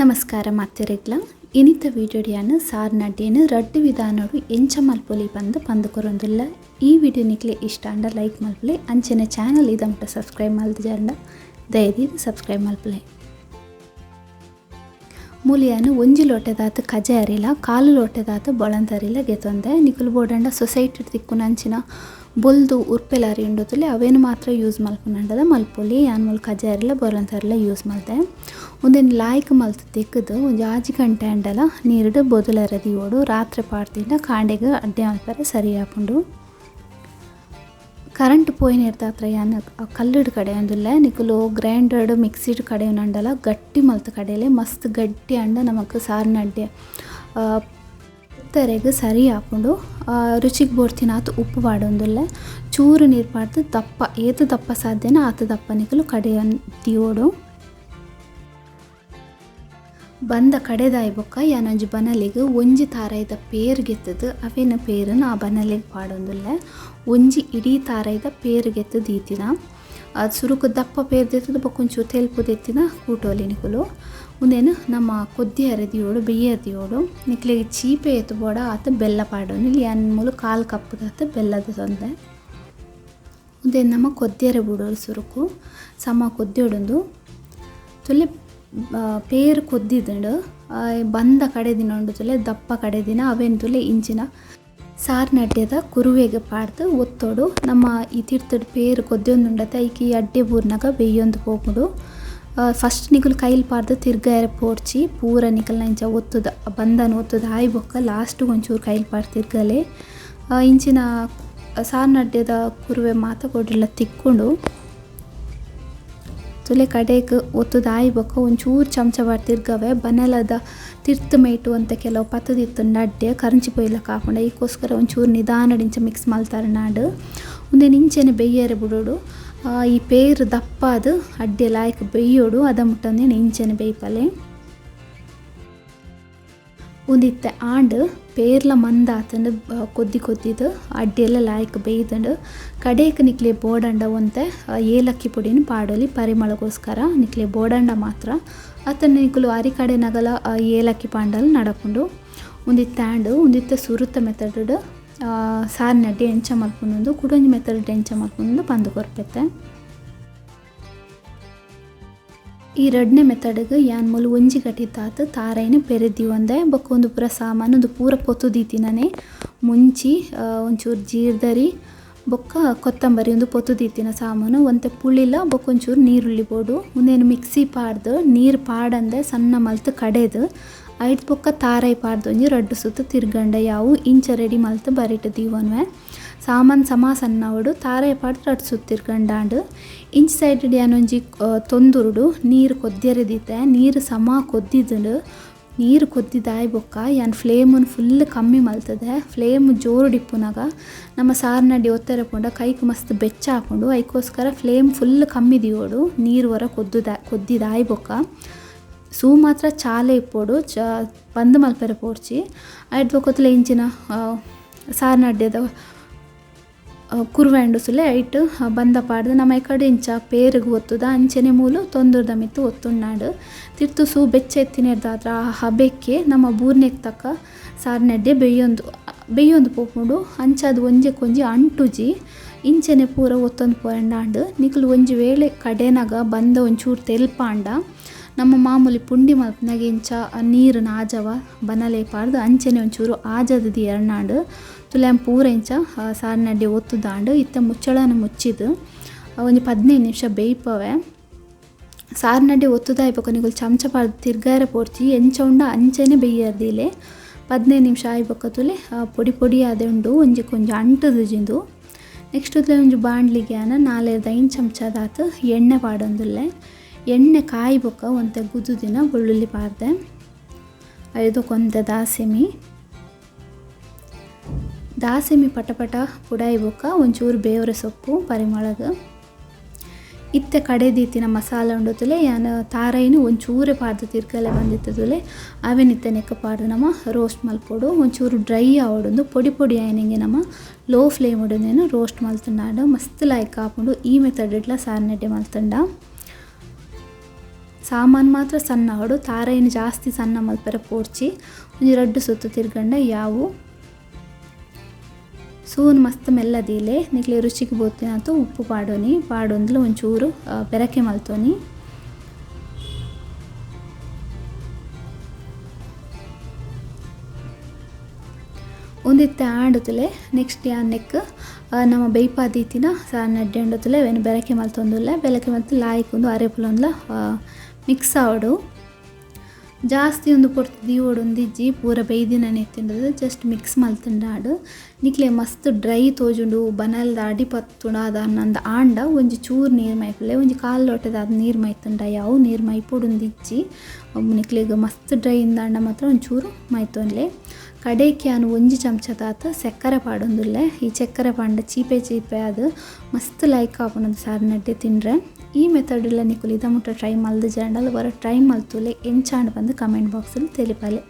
ನಮಸ್ಕಾರ ಮಾತೆರೆಗ್ಲ ಇನಿತ ವಿಡಿಯೋಡಿಯಾನ ಸಾರ್ ನಡ್ಡೇನು ರಡ್ಡು ವಿಧಾನಡು ಎಂಚ ಮಲ್ಪೊಲಿ ಪಂದ್ ಪಂದ್ ಕೊರೊಂದುಲ್ಲ. ಈ ವಿಡಿಯೋ ನಿಕ್ಲೆ ಇಷ್ಟ ಅಂಡ ಲೈಕ್ ಮಲ್ಪಲೆ, ಅಂಚನೆ ಚಾನಲ್ ಇದಮಟ ಸಬ್ಸ್ಕ್ರೈಬ್ ಮಲ್ದಿಜಾಂಡ ದಯದೀದ್ ಸಬ್ಸ್ಕ್ರೈಬ್ ಮಲ್ಪಲೆ. ಮೂಲಿಯಾನು ಒಂಜಿ ಲೋಟೆದಾತ್ ಕಜೆ ಅರಿಲ, ಕಾಲು ಲೋಟೆದಾತ್ ಬೊಳಂತರಿಲ ಗೆತೊಂದೆ. ನಿಕುಲು ಬೋಡಂಡ ಸೊಸೈಟಿ ತಿಕ್ಕುನಂಚಿನ ಬೊಲ್ದು ಉರ್ಪೆಲ ಅರಿ ಉಂಡುತ್ತಲೆ ಅವೇನು ಮಾತ್ರ ಯೂಸ್ ಮಲ್ಪುನಂಡದ ಮಲ್ಪೊಲಿ. ಯಾನ್ ಮೂಲು ಕಜೆ ಅರಿಲ ಬೊಳಂತರಿಲ ಯೂಸ್ ಮಲ್ತೆ. ಒಂದೆನ್ ಲಾಯ್ಕ್ ಮಲ್ತ್ ತಿಕ್ಕದು ಒಂಜಿ 6 ಗಂಟೆ ಅಂಡಲ ನೀರುಡು ಬೊದುಲರ ದೀವೊಡು. ರಾತ್ರಿ ಪಾಡ್ದಿಂಡ ಕಾಂಡೆಗ್ ಅಡ್ಡೆ ಮಲ್ಪರೆ ಸರಿ ಆಪುಂಡು. ಕರೆಂಟ್ ಪೋಯಿನೆರ್ದಾತ್ರ ಯಾನ್ ಕಲ್ಲುಡು ಕಡೆ ಅಂದುಲ್ಲ. ನಿಕುಲು ಗ್ರೈಂಡರ್ಡ್ ಮಿಕ್ಸಿಡ್ ಕಡೆ ನಂಡಲ ಗಟ್ಟಿ ಮಲ್ತ್ ಕಡೆಲೆ ಮಸ್ತ್ ಗಟ್ಟಿ ಅಂಡ ನಮಕ್ ಸಾರ್ನಡ್ಡೆ ತೆರೆಗ್ ಸರಿ ಆಪುಂಡು. ರುಚಿಗೆ ಬೋಡ್ತಿನಾತ್ ಉಪ್ಪು ಪಾಡೊಂದುಲ್ಲ. ಚೂರು ನೀರು ಪಾಡ್ದು ದಪ್ಪ ಏತ್ ದಪ್ಪ ಸಾಧ್ಯನ ಆತ ದಪ್ಪ ನಿಕುಲು ಕಡೆ ದೀವೊಡು. ಬಂದ ಕಡೆದಾಯಿ ಬೊಕ್ಕ ಯಾನೊಂಜಿ ಬನಲಿಗ್ ಒಂಜಿ ತಾರೈದ ಪೇರ್ ಗೆತ್ತದು ಅವೇನ ಪೇರನ್ನು ಆ ಬನಲಿಗ್ ಪಾಡೊಂದುಲ್ಲ. ಒಂಜಿ ಇಡೀ ತಾರೈದ ಪೇರ್ ಗೆತ್ತು ದೀತಿನ ಅದು ಸುರುಕು ದಪ್ಪ ಪೇರ್ ದೆತ್ತದು ಬೊಕ್ಕ ಒಂಚೂರು ತೆಲ್ಪು ದೆತ್ತಿನ ಕೂಟೋಲಿ ನಿಕುಲು. ಉಂದೇನು ನಮ್ಮ ಕೊದ್ದಿ ಅರೆದಿಯೋಡು ಬೆಯ್ಯದಿಯೋಡು ನಿಕ್ಲೆಗ್ ಚೀಪೆ ಎತ್ತು ಬೋಡ ಆತ ಬೆಲ್ಲ ಪಾಡೊಂದು. ಇಲ್ಲಿ ಯಾನ್ ಮೂಲು 1/4 ಕಪ್ಪುದಾತ ಬೆಲ್ಲದ ತೊಂದೆ. ಉಂದೇನು ನಮ್ಮ ಕೊದ್ದಿಯರೆ ಬುಡೋಡು ಸುರುಕು ಸಮ ಕೊದ್ದಿಯೋಡೊಂದು ತುಲೆ ಪೇರು ಕೊದ್ದಿದ್ಂಡು ಬಂದ ಕಡೆ ದಿನ ಉಂಡು ತುಲೆ ದಪ್ಪ ಕಡೆ ದಿನ ಅವೇನು ತುಲೆ ಇಂಚಿನ ಸಾರ್ ನಡ್ಡೆದ ಕುರುವೆಗೆ ಪಾಡ್ದು ಒತ್ತೋಡು. ನಮ್ಮ ಈ ತಿರ್ತಡ್ ಪೇರು ಕೊದ್ದಿಯೊಂದುಂಡತೆ ಐಕ್ ಈ ಅಡ್ಡೆ ಬೂರ್ನಾಗ ಬೆಯ್ಯೊಂದು ಪೋಪುಂಡು. ಫಸ್ಟ್ ನಿಕುಲು ಕೈಲ್ ಪಾಡ್ದು ತಿರ್ಗಾಯರೆ ಪೋಡ್ಚಿ ಪೂರ ನಿಕಲ್ನ ಇಂಚ ಒತ್ತುದ ಬಂದನ ಒತ್ತುದ ಆಯ್ ಬೊಕ್ಕ ಲಾಸ್ಟ್ ಒಂಚೂರು ಕೈಲ್ ಪಾಡ್ ತಿರ್ಗಲೆ. ಇಂಚಿನ ಸಾರ್ ನಡ್ಡೆದ ಕುರುವೆ ಮಾತ ಕೊಡಿಲ್ಲ ತಿಕ್ಕೊಂಡು ತುಲೆ ಕಡೆಗೆ ಒತ್ತುದ ಆಯ್ ಬೊಕ್ಕ ಒಂಚೂರು ಚಮಚ ಬಾರ್ ತಿರ್ಗವೆ. ಬನಲದ ತಿರ್ತು ಮೇಟು ಅಂತ ಕೆಲವು ಪತ್ತದಿತ್ತು ನಡ್ಡೆ ಕರಂಚಿ ಪೊಯ್ಲ ಕಾಪುಂಡ ಈಕೋಸ್ಕರ ಒಂಚೂರು ನಿಧಾನಡಿಂಚ ಮಿಕ್ಸ್ ಮಲ್ತಾರೆ ನಾಡು. ಒಂದೇನು ಇಂಚೆನೆ ಬೆಯ್ಯರೆ ಬುಡೋಡು. ಈ ಪೇರು ದಪ್ಪಾದು ಅಡ್ಡೆ ಲಾಯ್ಕ್ ಬೆಯ್ಯೋಡು ಅದ ಮುಟ್ಟಂದೇನು ಇಂಚೆನೆ ಬೇಯ್ಪಲೆ. ಒಂದಿತ್ತೆ ಆಂಡ್ ಪೇರ್ಲ ಮಂದ ಆತಂಡು ಕೊದ್ದಿ ಕೊದ್ದಿದ್ದು ಅಡ್ಡೆಲ್ಲ ಲಾಯ್ಕ್ ಬೇಯ್ದಂಡು. ಕಡೆಗೆ ನಿಕ್ಲೆ ಬೋಡಂಡ ಒಂತೆ ಏಲಕ್ಕಿ ಪುಡಿನ ಪಾಡೋಲಿ ಪರಿಮಳಗೋಸ್ಕರ. ನಿಕ್ಲೆ ಬೋಡಂಡ ಮಾತ್ರ ಅತನ ನಿಕುಲು ಅರಿ ಕಡೆ ನಗಲ ಏಲಕ್ಕಿ ಪಾಂಡಲ್ ನಡಪುಂಡು. ಒಂದಿತ್ತೆ ಆಂಡ್ ಒಂದಿತ್ತೆ ಸುರುತ ಮೆಥಡ್ ಸಾರಿನಡ್ಡೆ ಎಂಚ ಮಲ್ಪುಂಡು ಕುಡೊಂಜಿ ಮೆಥಡ್ ಎಂಚ ಮಲ್ಪುಂಡು ಪಂದು ಕೊರ್ಪೆತ್ತೆ. ಈ ರಡ್ನೆ ಮೆಥಡ್ಗೆ ಯಾನ್ ಮೂಲು ಒಂಜಿ ಗಟ್ಟಿತಾತ್ ತಾರೈನ ಪೆರೆದಿ ಒಂದೆ ಬೊಕ್ಕ ಒಂದು ಪೂರ ಸಾಮಾನು ಒಂದು ಪೂರ ಪೊತ್ತು ದೀತಿನನೆ ಮುಂಚಿ ಒಂಚೂರು ಜೀರ್ದರಿ ಬೊಕ್ಕ ಕೊತ್ತಂಬರಿ ಒಂದು ಪೊತ್ತು ದೀತಿನ ಸಾಮಾನು ಒಂತೆ ಪುಳಿಲ ಬೊಕ್ಕ ಒಂಚೂರು ನೀರುಳ್ಳಿ ಬೋಡು. ಒಂದೇನು ಮಿಕ್ಸಿ ಪಾಡ್ದು ನೀರು ಪಾಡಂದೆ ಸಣ್ಣ ಮಲ್ತು ಕಡೆದು ಐಟ್ ಬೊಕ್ಕ ತಾರೈ ಪಾಡ್ದು ಒಂಜಿ ರಡ್ಡು ಸುತ್ತು ತಿರ್ಗಂಡ ಯಾವು ಇಂಚ ರೆಡಿ ಮಲ್ತು ಬರಿಟ್ ದೀವನ್ವೆ. ಸಾಮಾನು ಸಮ ಸಣ್ಣವಡು ತಾರೈ ಪಾಡ್ದು ರಡ್ಡು ಸುತ್ತು ತಿರ್ಗಂಡಾಂಡು. ಇಂಚ್ ಸೈಡ್ ಯಾನೊಂಜಿ ತೊಂದುರುಡು ನೀರು ಕೊದ್ದಿಯರೆ ದೀತೆ. ನೀರು ಸಮ ಕೊದ್ದಿದ್ಂಡು. ನೀರು ಕೊದ್ದಿದಾಯ್ ಬೊಕ್ಕ ಯಾನ್ ಫ್ಲೇಮನ್ನು ಫುಲ್ ಕಮ್ಮಿ ಮಲ್ತದೆ. ಫ್ಲೇಮ್ ಜೋರು ಡಿಪ್ಪುನಾಗ ನಮ್ಮ ಸಾರ್ನಡ್ಡಿ ಒತ್ತೆರೆ ಪೋಂಡ ಕೈಕ್ ಮಸ್ತ್ ಬೆಚ್ಚ ಹಾಕೊಂಡು ಐಕೋಸ್ಕರ ಫ್ಲೇಮ್ ಫುಲ್ ಕಮ್ಮಿ ದಿಯೋಡು. ನೀರು ಹೊರ ಕೊದ್ದಿದಾಯ್ ಬೊಕ್ಕ ಸೂ ಮಾತ್ರ ಚಾಲೆ ಇಪ್ಪೋಡು ಚ ಬಂದ್ ಮಲ್ಪೆರೆ ಪೋಡ್ಚಿ. ಐಟ್ ಬೊಕ್ಕತ್ತಲೆ ಇಂಚಿನ ಸಾರ್ನಡ್ಡೆದ ಕುರುವೆಂಡು ಸುಲೆ ಐಟ್ ಬಂದ ಪಾಡ್ದು ನಮ್ಮ ಈ ಕಡೆ ಇಂಚ ಪೇರಿಗೆ ಒತ್ತುದ ಅಂಚೆನೆ ಮೂಲು ತೊಂದುರ್ದ ಮಿತ್ತು ಒತ್ತುಣ್ಣಾಡು. ತಿರ್ತು ಸೂ ಬೆಚ್ಚ ಎತ್ತಿನೆರ್ದಾದ್ರ ಆ ಹಬೆಕ್ಕೆ ನಮ್ಮ ಬೂರ್ನೆಗ್ ತಕ್ಕ ಸಾರ್ನಡ್ಡೆ ಬೆಯ್ಯೊಂದು ಬೆಯ್ಯೊಂದು ಪೋಪುಂಡು. ಅಂಚಾದ್ ಒಂಜೆಕೊಂಜಿ ಅಂಟುಜಿ ಇಂಚೆನೆ ಪೂರ ಒತ್ತೊಂದು ಪೋಯಂಡಾಂಡು. ನಿಕುಲು ಒಂಜಿ ವೇಳೆ ಕಡೆನಾಗ ಬಂದ ಒಂಚೂರು ತೆಲ್ಪಾಂಡ ನಮ್ಮ ಮಾಮೂಲಿ ಪುಂಡಿ ಮಲ್ಪನಾಗ ಇಂಚ ನೀರು ನಾಜವ ಬನಲೆ ಪಾಡ್ದು ಅಂಚೆನೆ ಒಂಚೂರು ಆಜದ ದಿಯರ್ನಾಂಡು ತುಲೆ ಪೂರ ಇಂಚ ಸಾರಿನಡ್ಡೆ ಒತ್ತುದಾಂಡು. ಇತ್ತ ಮುಚ್ಚಳನ ಮುಚ್ಚಿದ್ದು ಒಂಜಿ 15 ನಿಮಿಷ ಬೇಯ್ಪವೆ. ಸಾರಿನಡ್ಡೆ ಒತ್ತುದಾಯ್ ಬೊಕ್ಕ ನಿಕುಲು ಚಮಚ ಪಾಡ್ದು ತಿರ್ಗಾರೆ ಪೋಡ್ಚಿ ಎಂಚ ಉಂಡ ಅಂಚೆನೆ ಬೆಯ್ಯರ್ದಿಲೆ. 15 ನಿಮಿಷ ಆಯ್ ಬೊಕ್ಕ ತುಲೆ ಪೊಡಿ ಪೊಡಿ ಆದೆ ಉಂಡು ಒಂಜಿ ಅಂಟುದು ಜಿಂದು. ನೆಕ್ಸ್ಟ್ ತುಲೆ ಒಂಜಿ ಬಾಂಡ್ಲಿಗೆ ಆನ 4-5 ಚಮಚದಾತು ಎಣ್ಣೆ ಪಾಡೊಂದುಲ್ಲೆ. ಎಣ್ಣೆ ಕಾಯಿ ಬೊಕ್ಕ ಒಂತೆ ಗುದ್ದುದಿನ ಬೆಳ್ಳುಳ್ಳಿ ಪಾಡ್ದೆ. ಐದಕ್ಕೊಂತೆ ದಾಸೆಮಿ ದಾಸೆಮಿ ಪಟ ಪಟ ಪುಡಾಯಿ ಬೊಕ್ಕ ಒಂಚೂರು ಬೇವರ ಸೊಪ್ಪು ಪರಿಮಳಗ. ಇತ್ತೆ ಕಡೆದೀತಿನ ಮಸಾಲ ಉಂಡುತ್ತಲೆ ಯಾನ್ ತಾರೈನು ಒಂಚೂರೆ ಪಾಡ್ದು ತಿರ್ಗಲೆ ಬಂದಿತ್ತುಲೆ ಅವೇನಿತ್ತೆ ನೆಕ್ಕ ಪಾಡ್ದು ನಮ್ಮ ರೋಸ್ಟ್ ಮಲ್ಪೊಡು. ಒಂಚೂರು ಡ್ರೈ ಆವಡೊಂದು ಪೊಡಿ ಪೊಡಿ ಆಯ್ನಿಂಗೆ ನಮ್ಮ ಲೋ ಫ್ಲೇಮ್ ಉಡನೇನು ರೋಸ್ಟ್ ಮಲ್ತುಂಡಾಂಡು ಮಸ್ತ್ ಲಾಯ್ಕ್ ಆಪುಂಡು. ಈ ಮೆಥಡ್ ಇಡ್ಲ ಸಾರ್ನಡ್ಡೆ ಮಲ್ತುಂಡ. ಸಾಮಾನು ಮಾತ್ರ ಸಣ್ಣ ಆವೊಡು ತಾರಾಯಿನ್ ಜಾಸ್ತಿ ಸಣ್ಣ ಮಲ್ಪೆರೆ ಪೋಡ್ಚಿ. ಒಂಜಿ ರಡ್ಡ್ ಸುತ್ತು ತಿರ್ಗಂಡ ಯಾವು. ಸೂನ್ ಮಸ್ತ್ ಮೆಲ್ಲ ದೀಲೆ. ನಿಕ್ಲೆ ರುಚಿಗ್ ಬೋತಿನಾತ್ ಉಪ್ಪು ಪಾಡೊನಿ. ಪಾಡೊಂದುಲ ಒಂಚೂರು ಬೆರಕೆ ಮಲ್ತೊನಿ. ಉಂದಿತ್ತೆ ಆಂಡುತ್ತಲೆ ನೆಕ್ಸ್ಟ್ ಯಾನ್ ನೆಕ್ ನಮ್ಮ ಬೇಯ್ಪಾ ದೀತಿನ ಸಾರ್ನಡ್ಡೆ ಉಂಡುತ್ತಲೆ ಅವೆನ್ ಬೆರಕೆ ಮಲ್ತೊಂದುಲ್ಲೆ. ಬೆರಕೆ ಮಲ್ತ್ ಲಾಯ್ಕ್ ಉಂದು ಅರೆಪುಲೊಂದುಲ ಮಿಕ್ಸ್ ಆವೊಡು. ಜಾಸ್ತಿ ಉಂದು ಪೊರ್ತು ದೀವೊಡು ಉಂದಿಜ್ಜಿ ಪೂರ ಬೇಯ್ದಿನನೆ ಇತ್ತಿಂಡದು ಜಸ್ಟ್ ಮಿಕ್ಸ್ ಮಲ್ತುಂಡಾಡು. ನಿಕ್ಲೆ ಮಸ್ತ್ ಡ್ರೈ ತೋಜುಂಡು ಬನಲ್ದ ಅಡಿ ಪತ್ತುಂಡು ಅದ ಆಂಡ ಒಂಜಿ ಚೂರು ನೀರು ಮೈಪುಲೆ ಒಂಜಿ ಕಾಲು ಲೋಟದ ನೀರು ಮೈತುಂಡ ಯಾವು ನೀರು ಮೈಪೊಡು ಉಂದಿಜ್ಜಿ. ನಿಕ್ಲೆಗ್ ಮಸ್ತ್ ಡ್ರೈ ಇಂದಾಂಡ ಮಾತ್ರ ಒಂಚೂರು ಮೈತೊನ್ಲೆ. ಕಡೆಕ್ ಯಾನ್ ಒಂಜಿ ಚಮಚದಾತ್ ಸಕ್ಕರೆ ಪಾಡೊಂದುಲ್ಲೆ. ಈ ಚಕ್ಕರೆ ಪಾಂಡ ಚೀಪೆ ಚೀಪೆ ಅದು ಮಸ್ತ್ ಲೈಕ್ ಆಪುಂಡು ಸಾರ್ನಡ್ಡೆ ತಿಂಡ್ರೆ. ಈ ಮೆಥಡ್ ಎಲ್ಲ ನಿಕುಲು ಇದ ಮುಟ್ಟ ಟ್ರೈ ಮಲ್ದು ಜಾಂಡಲ್ ವರ ಟ್ರೈ ಮಲ್ತುಲೆ ಎಂಚಾಂಡ್ ಬಂದು ಕಮೆಂಟ್ ಬಾಕ್ಸಲ್ಲಿ ತೆಲಿಪಾಲೆ.